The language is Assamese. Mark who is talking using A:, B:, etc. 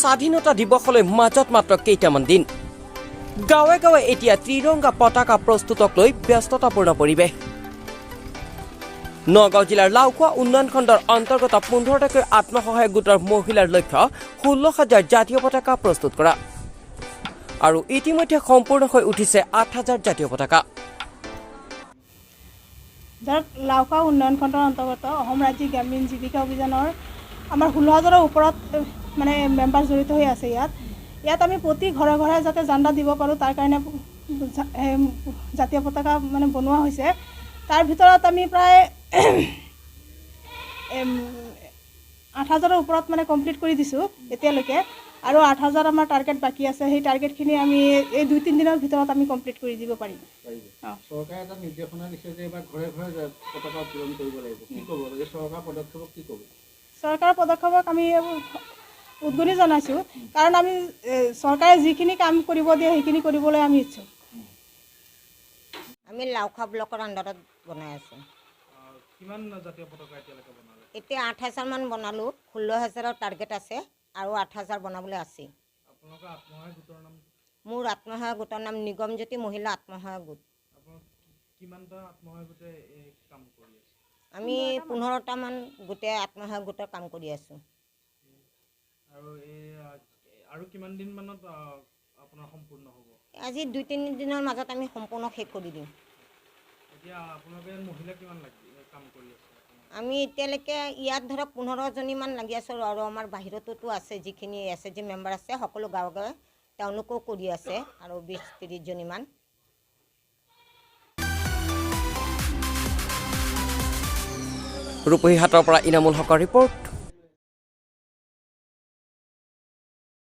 A: স্বাধীনতা দিৱসলৈ মাজত মাত্ৰ কেইটামান দিন। গাঁৱে গাঁৱে এতিয়া ত্ৰিৰংগা পতাকা প্ৰস্তুতক লৈ ব্যস্ততাপূৰ্ণ পৰিৱেশ। নগাঁও জিলাৰ লাওখোৱা উন্নয়ন খণ্ডৰ অন্তৰ্গত 15টাকৈ আত্মসহায়ক গোটৰ মহিলাৰ লক্ষ্য 16 হাজাৰ জাতীয় পতাকা প্ৰস্তুত কৰা আৰু ইতিমধ্যে সম্পূৰ্ণ হৈ উঠিছে 8 হাজাৰ জাতীয় পতাকা।
B: ধৰক, লাওখোৱা উন্নয়ন খণ্ডৰ অন্তৰ্গত অসম ৰাজ্যিক গ্ৰামীণ জীৱিকা অভিযানৰ আমাৰ 16 হাজাৰৰ ওপৰত মানে মেম্বাৰ জড়িত হৈ আছে ইয়াত। ইয়াত আমি প্ৰতি ঘৰে ঘৰে যাতে জাণ্ডা দিব পাৰোঁ, তাৰ কাৰণে জাতীয় পতাকা মানে বনোৱা হৈছে। তাৰ ভিতৰত আমি প্ৰায় 8 হাজাৰৰ ওপৰত মানে কমপ্লিট কৰি দিছোঁ এতিয়ালৈকে আৰু 8 হাজাৰ আমাৰ টাৰ্গেট বাকী আছে। সেই টাৰ্গেটখিনি আমি এই 2-3 দিনৰ ভিতৰত আমি কমপ্লিট কৰি দিব পাৰিম।
C: পাৰিব। চৰকাৰে এটা নিৰ্দেশনা দিছে যে এইবাৰ ঘৰে ঘৰে পতাকা উত্তোলন কৰিব লাগিব। কি ক'ব, এই চৰকাৰৰ পদক্ষেপক কি ক'ব?
B: চৰকাৰৰ পদক্ষেপক আমি উদগনি জনাইছোঁ, কাৰণ আমি চৰকাৰে যিখিনি কাম কৰিব দিয়ে, সেইখিনি কৰিবলৈ আমি ইচ্ছুক।
D: আমি লাওখোৱা ব্লকৰ আণ্ডাৰত বনাই আছোঁ।
E: কিমান জাতীয় পতাকা এতিয়ালৈকে বনালে?
D: এতিয়া 8 হাজাৰমান বনালোঁ। 16 হাজাৰৰ টাৰ্গেট আছে আৰু 8 হাজাৰ বনাবলৈ আছে।
E: আপোনালোকৰ আত্মসহায়ক গোটৰ নাম?
D: মোৰ আত্মসহায়ক গোটৰ নাম নিগমজ্যোতি মহিলা আত্মসহায়ক গোট।
E: আপোনালোক কিমানটা আত্মসহায়ক গোটে এই কাম কৰি আছে?
D: আমি 15টামান গোটে আত্মসহায়ক গোটৰ কাম কৰি আছোঁ।
E: আৰু এই আৰু কিমান দিন মানত আপোনাৰ সম্পূৰ্ণ হ'ব?
D: আজি 2-3 দিনৰ মাজত আমি সম্পূৰ্ণ শেষ কৰি দিম।
E: এতিয়া আপোনালোকে ইয়াত মহিলা কিমান লাগি কাম কৰি আছে আপোনাৰ?
D: আমি এতিয়ালৈকে ইয়াত ধৰক 15জনীমান লাগি আছোঁ আৰু আমাৰ বাহিৰতোতো আছে, যিখিনি এছ এইচ জি মেম্বাৰ আছে সকলো গাঁৱে গাঁৱে, তেওঁলোকেও কৰি আছে আৰু 20-30জনীমান।
A: ৰূপহীহাটৰ পৰা ইনামুল হকৰ ৰিপৰ্ট,